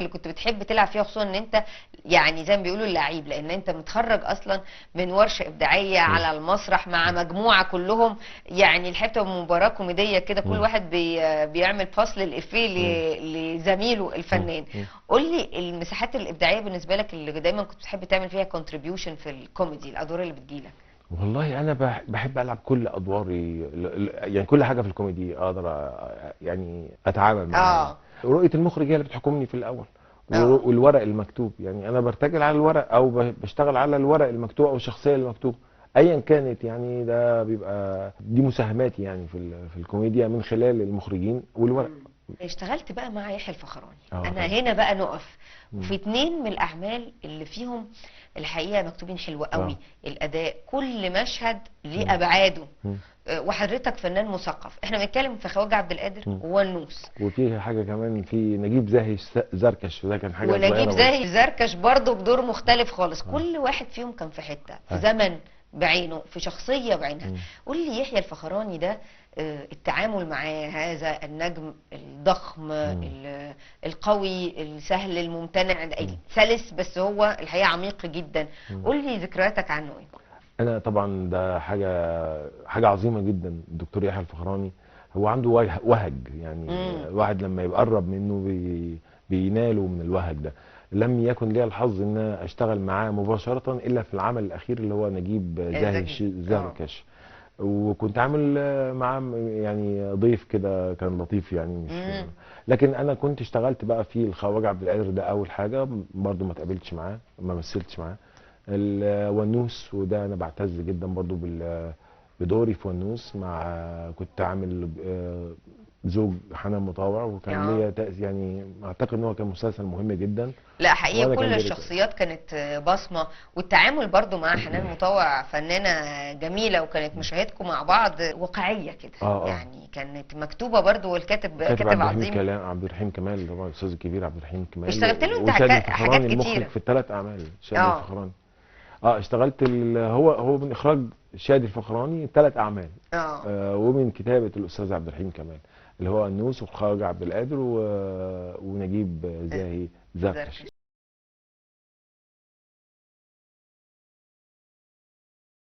اللي كنت بتحب تلعب فيها، خصوصا ان انت يعني زي ما بيقولوا اللعيب، لان انت متخرج اصلا من ورشه ابداعية على المسرح مع مجموعة كلهم يعني الحتة مباراة كوميدية كده، كل واحد بيعمل فصل الافيه لزميله الفنان. قول لي المساحات الابداعية بالنسبة لك اللي دايما كنت بتحب تعمل فيها contribution في الكوميدي، الادوار اللي بتجيلك. والله انا بحب العب كل ادواري، يعني كل حاجة في الكوميدي اقدر يعني اتعامل معاها. رؤية المخرج هي اللي بتحكمني في الاول، والورق المكتوب، يعني انا برتجل على الورق او بشتغل على الورق المكتوب او الشخصية المكتوب ايا كانت، يعني ده بيبقى دي مساهماتي يعني في الكوميديا من خلال المخرجين والورق. اشتغلت بقى مع يحيى الفخراني. انا هنا بقى نقف وفي 2 من الاعمال اللي فيهم الحقيقة مكتوبين حلو قوي. الاداء، كل مشهد ليه ابعاده. وحضرتك فنان مثقف، احنا بنتكلم في خواجه عبد القادر وونوس، وفي حاجة كمان في نجيب زاهي زركش، وده كان حاجة ونجيب زاهي زركش برضه بدور مختلف خالص. كل واحد فيهم كان في حتة، في زمن بعينه، في شخصية بعينها. قول لي يحيى الفخراني ده، التعامل معاه، هذا النجم الضخم القوي السهل الممتنع سلس، بس هو الحقيقة عميق جدا. قول لي ذكرياتك عنه ايه؟ انا طبعا ده حاجة عظيمة جدا. الدكتور يحيى الفخراني هو عنده وهج، يعني الواحد لما يقرب منه بيناله من الوهج ده. لم يكن لي الحظ ان انا اشتغل معاه مباشرة الا في العمل الاخير اللي هو نجيب زاهي زركش، وكنت عامل معاه يعني ضيف كده كان لطيف يعني مش لكن انا كنت اشتغلت بقى في الخواجه عبد القادر ده اول حاجة، برضو ما اتقابلتش معاه، ما مثلتش معاه. الونوس، وده انا بعتز جدا برضو بدوري في ونوس، مع كنت عامل زوج حنان مطاوع، وكان ليا يعني اعتقد ان هو كان مسلسل مهم جدا. لا حقيقي كل الشخصيات كانت بصمة، والتعامل برضو مع حنان مطاوع فنانة جميلة، وكانت مشاهدكم مع بعض واقعية كده. يعني كانت مكتوبة برضو، والكاتب كاتب عظيم عبد الرحيم كمال، طبعا الاستاذ الكبير عبد الرحيم كمال. اشتغلت له انت حاجات كتيرة، المخرج في الثلاث اعمال شادي الفخراني. اشتغلت هو من اخراج شادي الفخراني 3 اعمال، ومن كتابه الاستاذ عبد الرحيم كمال اللي هو النوس وخواجه عبد القادر ونجيب زاهي زركش.